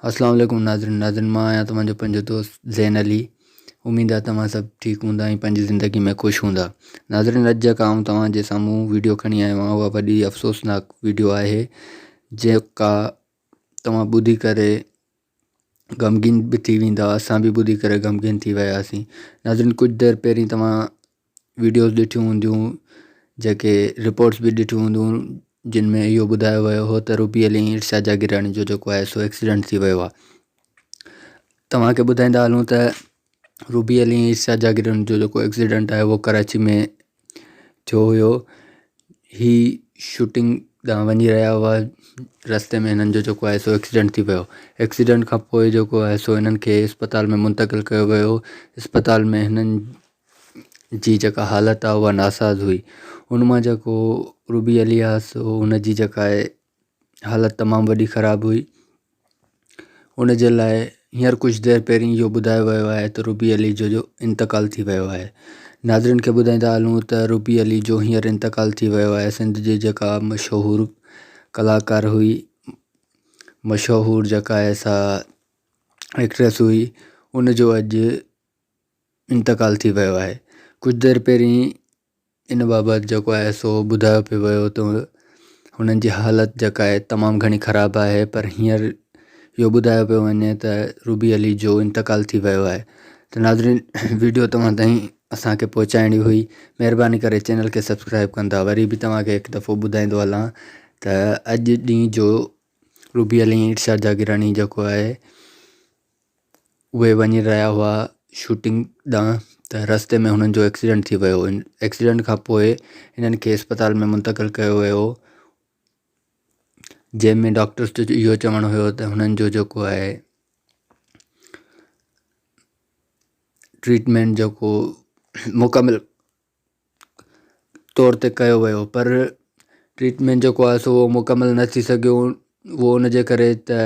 اسلام عليڪم ناظرين ناظرين مان آهيان توهان جو پنهنجو دوست زين علي اميد آهي توهان سڀ ٺيڪ هوندا ۽ پنهنجي زندگي ۾ خوش هوندا ناظرين اڄ جيڪا آئون توهان جي سامهون ويڊيو کڻي آيو آهيان اها وڏي افسوسناڪ ويڊيو آهي جيڪا توهان ٻڌي ڪري غمگين به ٿي ويندا اسان به ٻڌي ڪري غمگين ٿي وياسين ناظرين ڪجهه دير پهرين توهان ويڊيوز ڏٺيون هونديون جيڪي رپورٽس به ڏٺيون هونديون جن ۾ اهو ٻڌايو ويو هو ته روبي علي ۽ ارشاد جاگيراڻي جو جيڪو آهي سو ايڪسيڊنٽ ٿي ويو آهي توهان کي ٻڌائيندا هلون ته روبي علي ۽ ارشاد جاگيراڻي جو جيڪو ايڪسيڊنٽ آهي اهو ڪراچي ۾ ٿيو هيو هي شوٽنگ ڏانهن وڃي رهيا هئا رستي ۾ هنن جو جيڪو آهي سو ايڪسيڊنٽ ٿي ويو ايڪسيڊنٽ کان پوء جيڪو آهي سو هنن کي اسپتال ۾ منتقل ڪيو ويو اسپتال ۾ هنن جي جيڪا حالت آهي اها ناساز هئي ان مان جيڪو روبي علي آهي سو ان جي جيڪا آهي حالت تمام وڏي خراب هئي ان جي لاء هينئر ڪجهه دير پهرين اهو ٻڌايو ويو آهي ته روبي علي جو جو انتقال ٿي ويو آهي ناظرين کي ٻڌائيندا هلون ته روبي علي جو هينئر انتقال ٿي ويو آهي سنڌ جي جيڪا مشهور ڪلاڪار هئي مشهور جيڪا آهي سا ايڪٽريس هئي ان جو اڄ انتقال ٿي ويو آهي ڪجهه دير پهرين ان بابت جيڪو آهي سو ٻڌايو پيو ويو ته هنن جي حالت جيڪا آهي تمام گهڻي خراب آهي پر هينئر اهو ٻڌايو پيو وڃي ته روبي علي جو انتقال ٿي ويو آهي ته ناظرين ويڊيو توهان تائين اسانکي پهچائڻي هئي مهرباني ڪري چينل کي سبسڪرائب ڪندا وري به توهانکي هڪ دفعو ٻڌائيندو هلان ته اڄ ڏينهن جو روبي علي ارشاد جاگيراڻي جيڪو آهي اهي وڃي رهيا هئا شوٽنگ ڏانهن ته رستي ۾ هنن جو ايڪسيڊنٽ ٿي ويو ايڪسيڊنٽ کان پوء هنن کي اسپتال ۾ منتقل ڪيو ويو جنهن ۾ ڊاڪٽرس جو اهو چوڻ هيو ته هنن جو جيڪو آهي ٽريٽمينٽ جيڪو مڪمل طور تي ڪيو ويو پر ٽريٽمينٽ جيڪو آهي سو مڪمل نه ٿي سگهيو اهو ان جي ڪري ته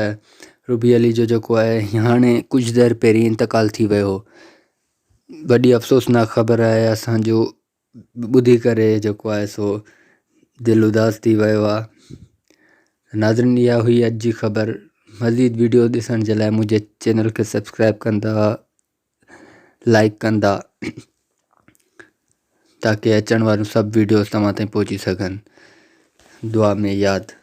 روبي علي جو جيڪو آهي هاڻي ڪجهه دير پهرين انتقال ٿي ويو وڏي افسوسناڪ خبر آهي اسانجو ٻڌي ڪري جيڪو آهي سو دل اداس ٿي ويو آهي ناظرين اها هئي اڄ جي خبر مزيد ويڊيو ڏسڻ جي لاء منهنجي چينل کي سبسڪرائب ڪندا لائڪ ڪندا تاڪي اچڻ واريون سڀ ويڊيوز توهان تائين پهچي سگهن دعا ۾ ياد.